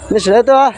Nej sawv daws tuaj.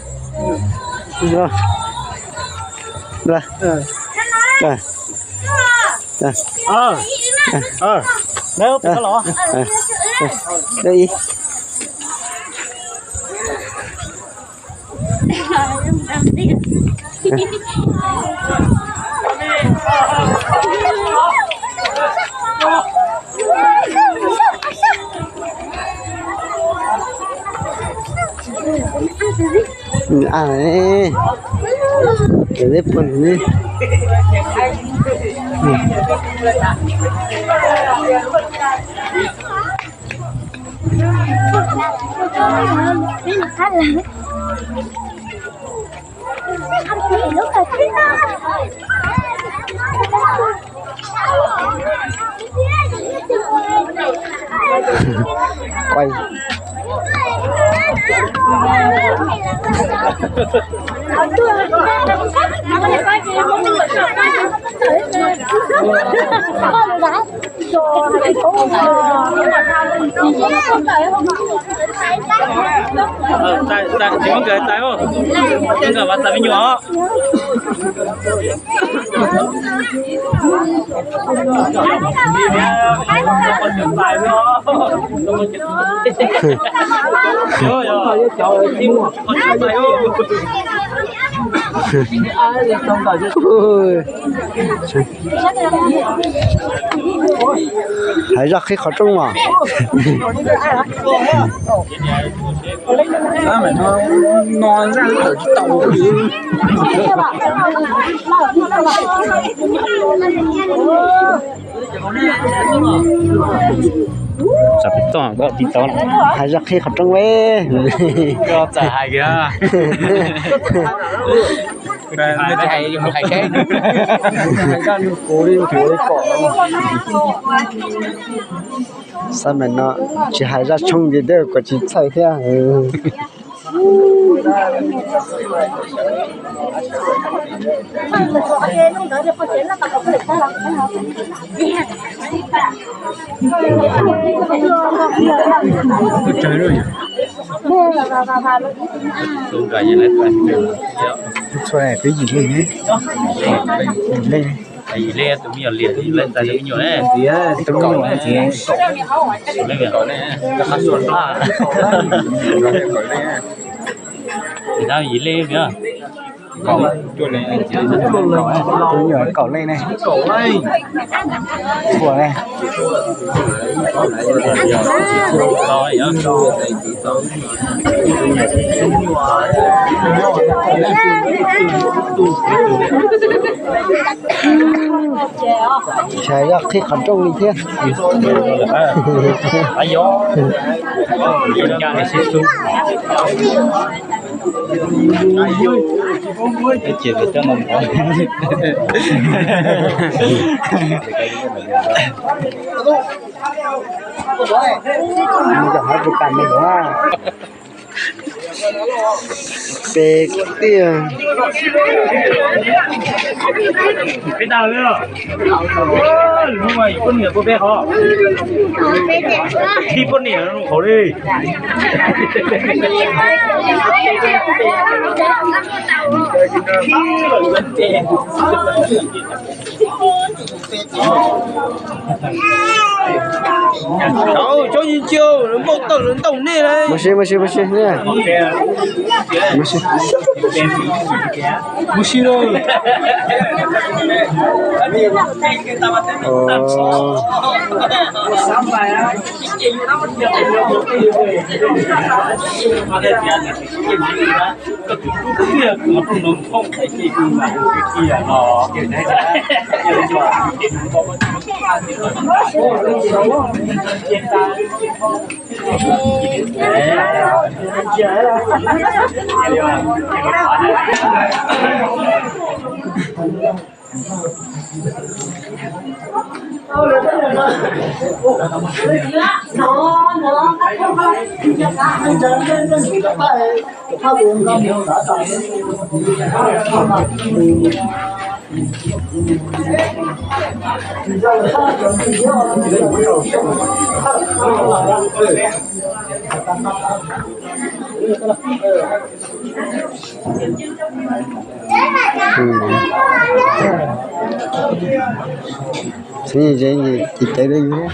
Quay. Tsis muab nkawd tais, nkawd mas tais me nyuam os. Hais zaj qhib qhov rooj mas. Tsam peb toj koj tib tau. Hais zaj qhib qhov rooj ve. Koj txawm hais kiag. Hais, hais saib. Xab maim no tsis hais zaj tshooj ces twb kom tsis txhawj thiab. Txhua twb yim leej, yim leej. Yim leej tus me nyuam liam, yim leej tais tus me nyuam ne. Tus me nyuam ntxiv. Yim leej, tus me nyuam kaum leej ne. Txhua ne. Tsis hais zaj qhib qhov rooj li thiab. Peb tiag. Peb tag lawm. Hnub no ib poj niam puas peb qhov? Ib poj niam qhov li. Cov ntawd npauj tawm lawv ntaus nej lauj. Mus si, mus si, mus si. Mus si lauj. Txhob ze ces cawv rau yus,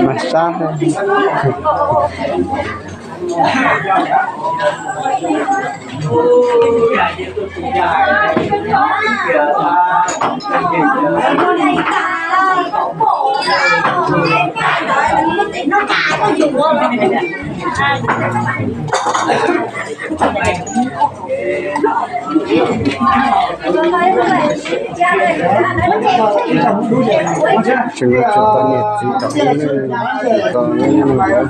mas sab. Tseem yuav tsum tau niam txiv tom ub, tsis tau nyob nyob nws yuav.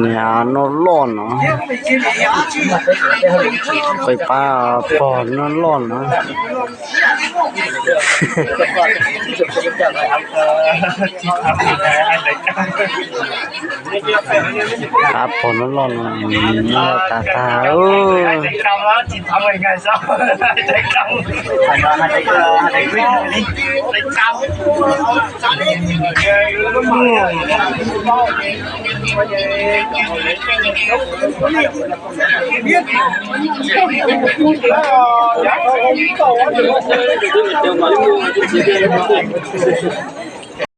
Niag noj loj no, peb pab pog noj loj no. Pab pog noj loj no, noj tas tas.